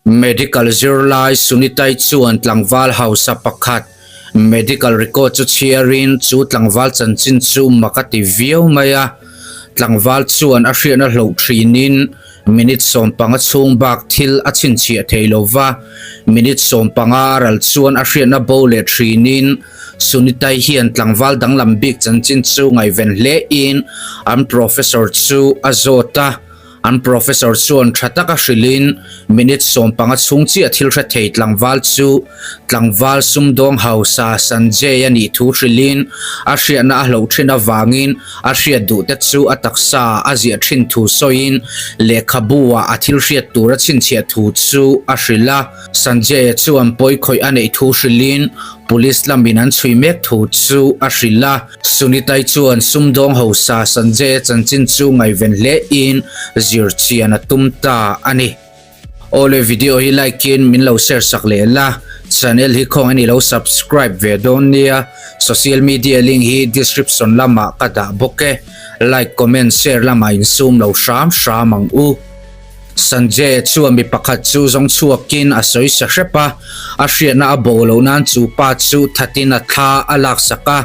Medical zirlai Sunitai chuan tlangval hausa pakhat medical record chu chhiarin chu tlangval chanchin chu mak a ti viau mai a. Tlangval chuan a hriatna hloh thinin minute 15 chhung bak thil a chhinchhiah thei lo va, minute 15 a ral chuan a hriatna bo leh thinin Sunitai hian tlangval danglam bik chanchin chu ngaihven hlein an professor chu a zawt a. An professor chuan tha taka hrilhin minute 15 chhung chiah thil hre thei tlangval chu tlangval sumdawng hausa Sanjay a nih thu hrilhin a hriatna a hloh thin avangin a hriat duh te chu a taksa a ziah thin thu sawiin lehkhabu ah a thil hriat tur a chhinchhiah thu chu a hrilh a. Sanjay chuan pawi khawih a neih thu hrilhin police lamin an chhui mek thu chu a hrilh a. Sunitai chuan sumdawng hausa Sanjay-a chanchin chu ngaihven hlein zir chian a tum ta a ni. Awle video hi like in min lo share sak leh la, channel hi khawngin i lo subscribe ve dawn nia, social media link hi description lamah ka dah bawk e, like comment share lamah insum lo hram hram ang u. Sanjay chuan mi pakhat chu zawng chhuakin a sawi sa hrep a, a hriatna a bo loh nan chu pa chu thatin a thla a laksak a,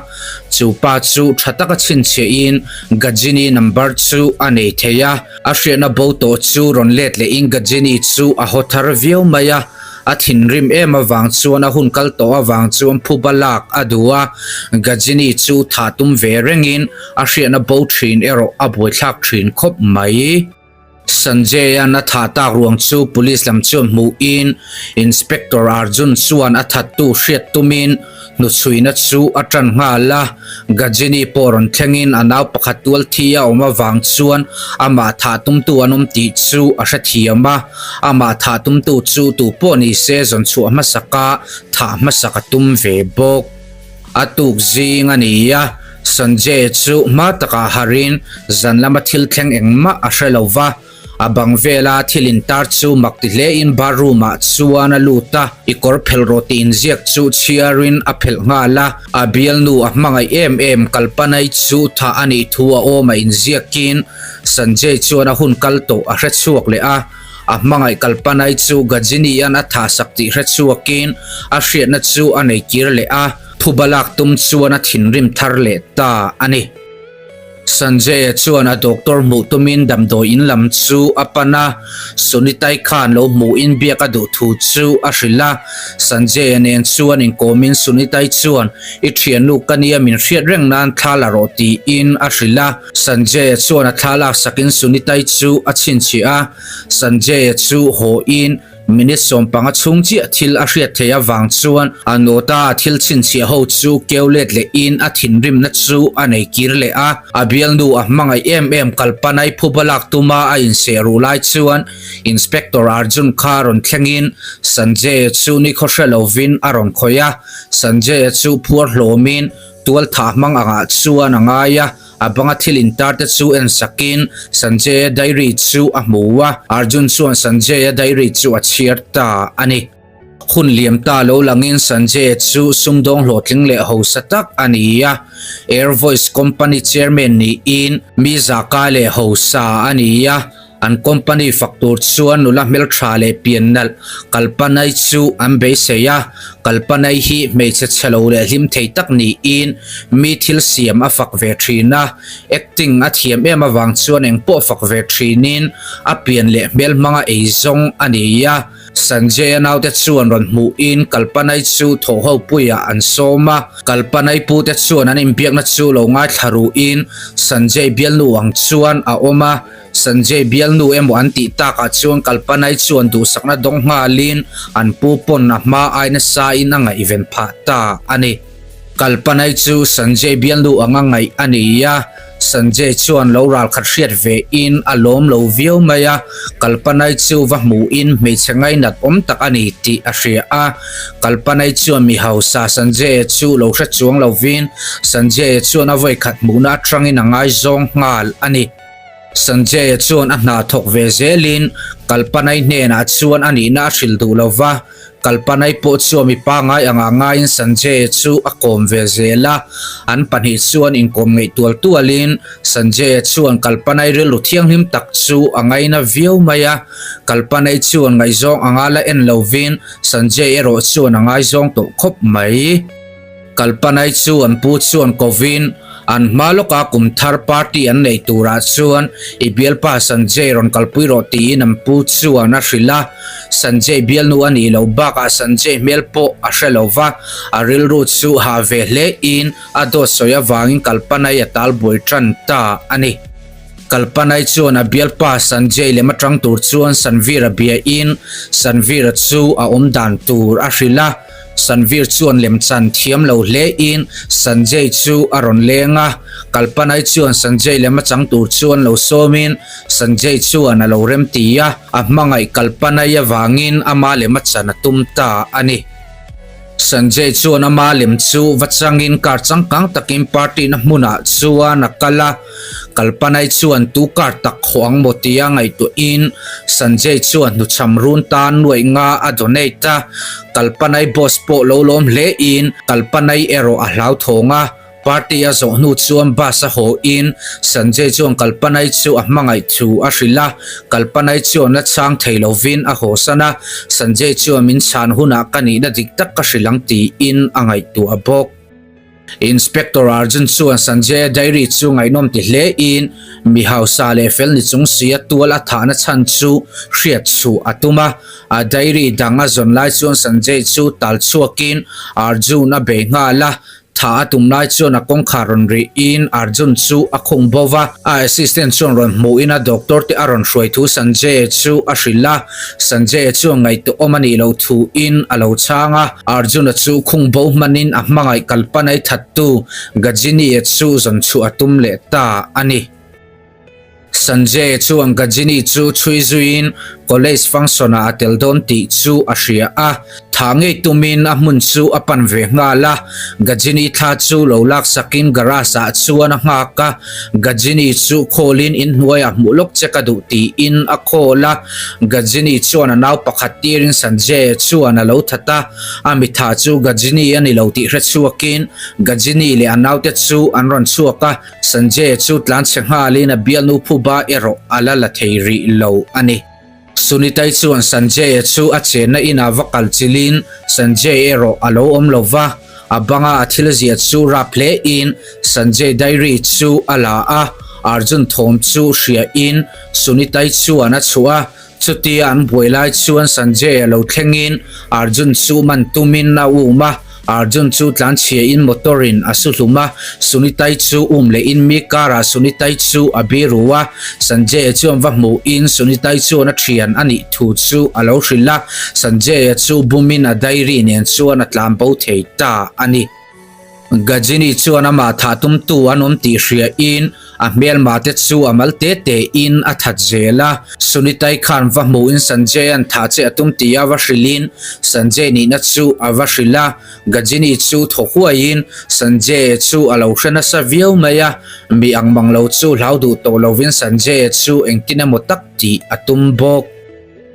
chu pa chu tha taka chhinchhiahin Gajini number chu a nei thei a, a hriatna bo tawh chu rawn let lehin Gajini chu a haw thar viau mai a, a thinrim em avang chuan a hun kal tawh avang chuan phuba lak a duh a, Gajini chu thah tum ve rengin a hriatna bo thin erawh a buaithlak thin khawp mai. Sanjay-a'n a thah tak ruang chu police lam chuan hmuhin Inspector Arjun chuan a thattu hriat tumin hnuchhuina chu a tan nghal a. Gajini pawh rawn thlengin a nau pakhat tual thi a awm avang chuan amah thah tumtu an awm tih chu a hrethiam a. Amah thah tumtu chu tu pawh ni se zawn chhuah hmasaka thah hmasak a tum ve bawk. A tuk zing a ni a, Sanjay chu hma takah harin zan lama thil thleng engmah a hre lo va, a bang vela thil intar chu mak ti hlein bathroom ah chuan a lut a, i kawr phelh rawh tih inziak chu chhiarin a phelh nghal a, a bialnu a hmangaih em em Kalpanai chu thah a nih thu a awm a inziakin Sanjay chuan a hun kal tawh a hre chhuak leh a. A hmangaih Kalpanai chu Gajini-a'n a thahsak tih hre chhuakin a hriatna chu a nei kir leh a, phuba lak tum chuan a thinrim thar leh ta a ni. Sanjay-a chuan a doctor hmuh tumin damdawi in lam chu a pan a, Sunitai khan lo hmuhin biak a duh thu chu a hrilh a. Sanjay-a nen chuan inkawmin Sunitai chuan, I thiannu ka nia min hriat reng nan thla la rawh tiin a hrilh a. Sanjay-a chuan a thla laksakin Sunitai chu a chhinchhiah a, Sanjay-a chu hawiin minute 15 chhung chiah thil a hriat theih avang chuan a nawta thil chhinchhiah ho chu keu let lehin a thinrimna chu a nei kir leh a. A bialnu a hmangaih em em Kalpanai phuba lak tuma a inseh ruh lai chuan Inspector Arjun kha rawn thlengin Sanjay-a chu nikhaw hre lovin a rawn khawih a, Sanjay-a chu phuar hlawmin Tualthah hmang angah chuan a ngai a, a banga thil intar te chu en sakin Sanjay-a diary chu a hmu a, Arjun chuan Sanjay-a diary chu a chhiar ta a ni. Hun liam ta lo langin Sanjay-a chu sumdawng hlawhtling leh hausa tak a ni a, Air Voice Company chairman niin mi zahkai leh hausa a ni a, An company fak tur chuan nula hmeltha leh pian nalh Kalpanai chu an beisei a, Kalpanai hi hmeichhe chhe lo leh hlim thei tak niin mi thil siam a fak ve thin a, acting a thiam em avang chuan engpawh fak ve thinin a pian leh hmel hmanga ei zawng a ni a. Sanjay-a naute chuan rawn hmuhin Kalpanai chu thawhho puiah an sawm a, Kalpanai pute chuan an inbiakna chu lo ngaithla ruhin Sanjay bialnu ang chuan a awm a, Sanjay bialnu emaw an tih takah chuan Kalpanai chuan duhsakna dawng nghalin an pu pawn a hma ai nasain a ngaihven phah ta a ni. Kalpanai chu Sanjay bialnu anga ngaih a ni a, Sanjay chuan lo ralkhat hriat vein a lawm lo viau mai a, Kalpanai chu va hmuhin hmeichhe ngainat awm tak a ni tih a hria a. Kalpanai chuan mi hausa Sanjay-a chu lo hre chuang lovin Sanjay-a chuan a vawikhat hmuhna atangin a ngaizawng nghal a ni. Sanjay-a chuan a hna thawk ve zelin Kalpanai hnenah chuan a nihna a hrilh duh lo va, Kalpanai pawh chuan mi pangngai anga ngaiin Sanjay-a chu a kawm ve zel a. An pahnih chuan inkawm ngeih tual tualin Sanjay-a chuan Kalpanai rilru thianghlim tak chu a ngaina viau mai a. Kalpanai chuan ngaihzawng anga la en lovin Sanjay erawh chuan a ngaizawng tawh khawp mai. Kalpanai chu an pu chuan kovin an hma lawka kum thar party an nei turah chuan i bialpa Sanjay rawn kalpui rawh tiin an pu chuan a hrilh a. Sanjay bialnu a nih loh bakah Sanjay hmel pawh a hre lo va, a rilru chu hah ve hle in a dawt sawi avangin Kalpanai a talbuai tan ta a ni. Kalpanai chuan a bialpa Sanjay lem atang tur chuan Sanveer a bia in Sanveer a chu a awm dan tur a hrilh a. Sanveer chuan lemchan thiam lo hle in Sanjay chu a rawn leng a. Kalpanai chuan Sanjay lem atang tur chuan lo sawm in Sanjay chuan a lo rem ti a, a hmangaih Kalpanai avangin ama lem a chan a tum ta a ni. Sanjay chuan ama lem chu va changin car changkang takin party na hmunah chuan a kal a, Kalpanai chuan tu car tak khawh ang maw tia ngaihtuahin Sanjay chuan hnuchham run tan nuaih nga a donate a, Kalpanai boss pawh lo lawm hle in Kalpanai erawh a hlauthawng a. Party a zawh hnu chuan bus a haw in Sanjay chuan Kalpanai chu a hmangaih thu a hrilh a, Kalpanai chuan la chhang thei lovin a hawsan a, Sanjay chuan min chhan hunah ka nihna dik tak ka hrilh ang tiin a ngaihtuah bawk. Inspector Arjun chuan Sanjay-a diary chu ngaihnawm ti hle in mi hausa leh fel ni chung sia tual a thahna chhan chu hriat chhuh a tum a, a diary dang a zawn lai chuan Sanjay chu tal chhuakin Arjun a bei nghal a, Tha a tum lai chuan a kawngkhar rawn rih in Arjun chu a khung bo va, a assistant chuan rawn hmuh in a doctor te a rawn hruai thu Sanjay chu a hrilh a, Sanjay chuan ngaihtuahawm a nih loh thu in a lo chhang a, Arjun-a chu khung bo hman in a hmangaih kalpanai thattu Gajini-a chu zawn chhuah a tum leh ta a ni. Sanjay chuan Gajini chu chhui zuiin college function ah a tel dawn tih chu a hria a, tha ngei tumin a hmun chu a pan ve nghal a. Gajini thla chu lo laksakin garage ah chuan a nghak a, Gajini chu call in inhnuaiah hmuh lawk che ka duh tiin a call a. Gajini chuan a nau pakhat tirin Sanjay chuan a lo that a, a mitha chu Gajini a ni lo tih hrechhuakin Gajini leh a naute chu an rawn chhuak a. Sanjay chu tlanchhe nghalin a bialnu phuba erawh a la la thei rih lo a ni. Sunitai chuan Sanjay chu a chenna inah va kal chilin Sanjay erawh a lo awm lo va, a banga a thil ziah chu rap hlein Sanjay diary chu a la a, Arjun thawm chu hriain Sunitai chuan a chhuah a, Chutia an buai lai chuan Sanjay a lo thlengin Arjun chu man tumin a um a, Arjun chu tlanchhiain motor in a su hlum a, Sunitai chu um lehin mi karah Sunitai chu a biru a, Sanjay chuan va hmuhin Sunitai chuan a thian a nih thu chu a lo hrilh a, Sanjay chu bumin a diary nen chuan a tlan bo thei ta a ni. Gajini chuan amah thah tumtu an awm tih hriain a hmelmate chu a mal te tein a that zel a. Sunitai khan va hmuhin Sanjay-a'n thah che a tum tih a va hrilhin Sanjay nihna chu a va hrilh a. Gajini chu thaw huaiin Sanjay chu a lo hre nasa viau mai a, mi ang mang lo chu hlau duh tawh lovin Sanjay chu engtin emaw tak tih a tum bawk.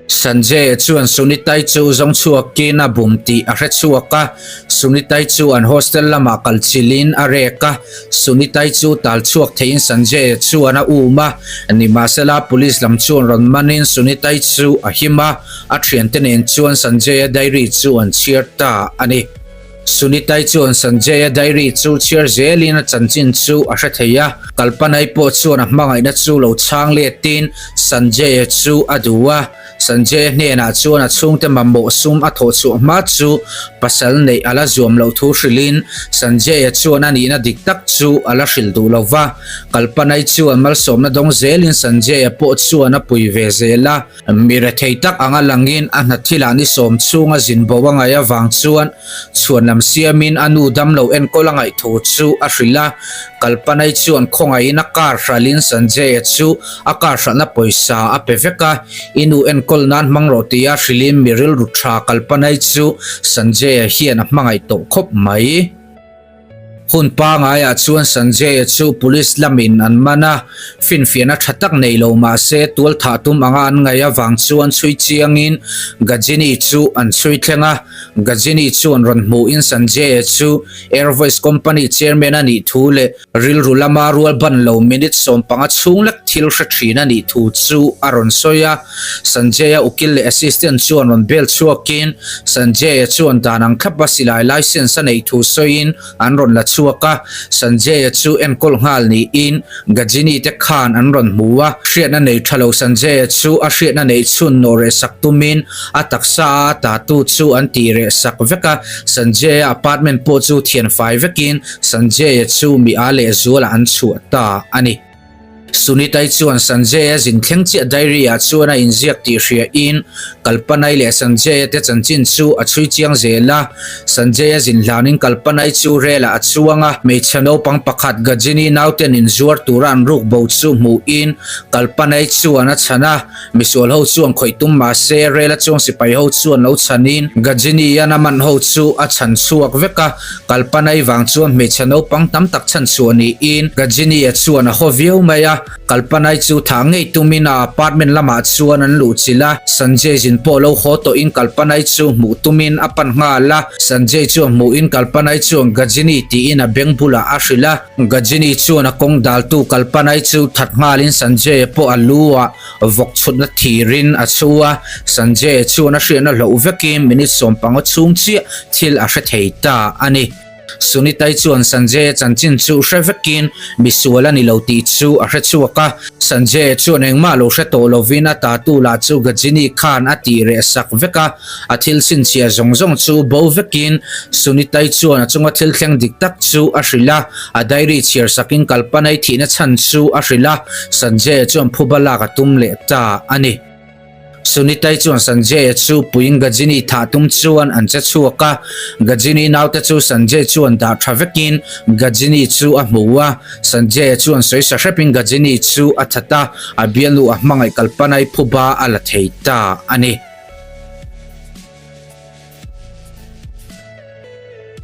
Sanjay chuan Sunitai chu zawng chhuakin a bum tih a hre chhuak a, Sunitai chu an hostel lamah kal chilhin a rek a, Sunitai chu tal chhuak theiin Sanjay chuan a um a, nimahsela police lam chuan rawn manin Sunitai chu a him a, a thiante nen chuan Sanjay-a diary chu an chhiar ta a ni. Sunitai chuan Sanjay-a diary chu chhiar zelin a chanchin chu a hre thei a, Kalpanai pawh chuan a hmangaihna chu lo chhang letin Sanjay-a chu a duh a. Sanjay-a hnenah chuan a chhungte mamawh sum a thawh chhuah hma chu pasal neih a la zuam loh thu hrilhin Sanjay-a chuan a nihna dik tak chu a la hrilh duh lo va. Kalpanai chuan malsawmna dawng zelin Sanjay-a pawh chuan a pui ve zel a. Mi rethei tak anga langin a hna thilah ni sawm chhunga zin bo a ngaih avang chuan chhuanlam siamin a nu damlo enkawl a ngaih thu chu a hrilh a. Kalpanai chuan khawngaihin a car hralhin Sanjay-a chu a car hralhna pawisa a pe vek a, I nu enkawl nan hmang rawh tia hrilhin mi rilru tha Kalpanai chu Sanjay-a hian a hmangaih tawh khawp mai. Hun pangaiah chuan Sanjay-a chu police lamin an man a, finfiahna tha tak nei lo mah se tual thah tum anga an ngaih avang chuan chhui chiangin Gajini chu an chhui thleng a. Gajini chuan rawn hmuhin Sanjay-a chu Airvoice company chairman a nih thu leh rilru lama rual ban lo minute 15 chhung lek thil hre thin a nih thu chu a rawn sawi a. Sanjay-a ukil leh assistant chuan rawn bel chhuakin Sanjay-a chuan dan ang thlapa silai license a neih thu sawiin an rawn la chhuak a, Sanjay-a chu enkawl nghal niin Gajini te khan an rawn hmu a, hriatna nei tha lo Sanjay-a chu a hriatna neih chhun nawh reh sak tumin a taksa a a tatu chu an tih reh sak vek a, Sanjay-a apartment pawh chu thian fai vekin Sanjay-a chu mi a lehzualah an chhuah ta a ni. Sunitai chuan Sanjay-a zin thleng chiah diary-ah chuan a inziak tih hriain Kalpanai leh Sanjay-a te chanchin chu a chhui chiang zel a. Sanjay-a zin hlanin Kalpanai chu rel-ah a chuang a, hmeichhe naupang pakhat Gajini nauten inzuar tura an ruk bo chu hmuhin Kalpanai chuan a chhan a. Misual ho chuan khawih tum mah se rel-a chuang sipai ho chuan lo chhanin Gajini-an a man ho chu a chhan chhuak vek a. Kalpanai vang chuan hmeichhe naupang tam tak chhan chhuah niin Gajini-a chuan a haw viau mai a, Kalpanai chu thah ngei tumin a apartment lamah chuan an luh chilh a, Sanjay zin pawh lo haw tawhin Kalpanai chu hmuh tumin a pan nghal a, Sanjay chuan hmuhin Kalpanai chuan Gajini tiin a beng bulah a hrilh a, Gajini chuan a kawng daltu Kalpanai chu that nghalin Sanjay-a pawh a lu ah Vawk chhutna thirin a chhu a, Sanjay chuan a hriatna hloh vekin minute 15 chhung chiah thil a hre thei ta a ni. Sunitai chuan Sanjay-a chanchin chu hre vekin misual a ni lo tih chu a hre chhuak a, Sanjay chuan engmah lo hre tawh lovin a tatu lah chu Gajini khan a tih reh sak vek a, a thil chhinchhiah zawng zawng chu bo vekin Sunitai chuan a chunga thil thleng dik tak chu a hrilh a, a diary chhiar sakin Kalpanai thihna chhan chu a hrilh a, Sanjay-a chuan phuba lak a tum leh ta a ni. Sunitai chuan Sanjay-a chu puiin Gajini thah tum chuan an che chhuak a, Gajini naute chu Sanjay chuan dah tha vekin Gajini chu a hmu a, Sanjay-a chuan sawisa hrepin Gajini chu a that a, a bialnu a hmangaih Kalpanai phuba a la thei ta a ni.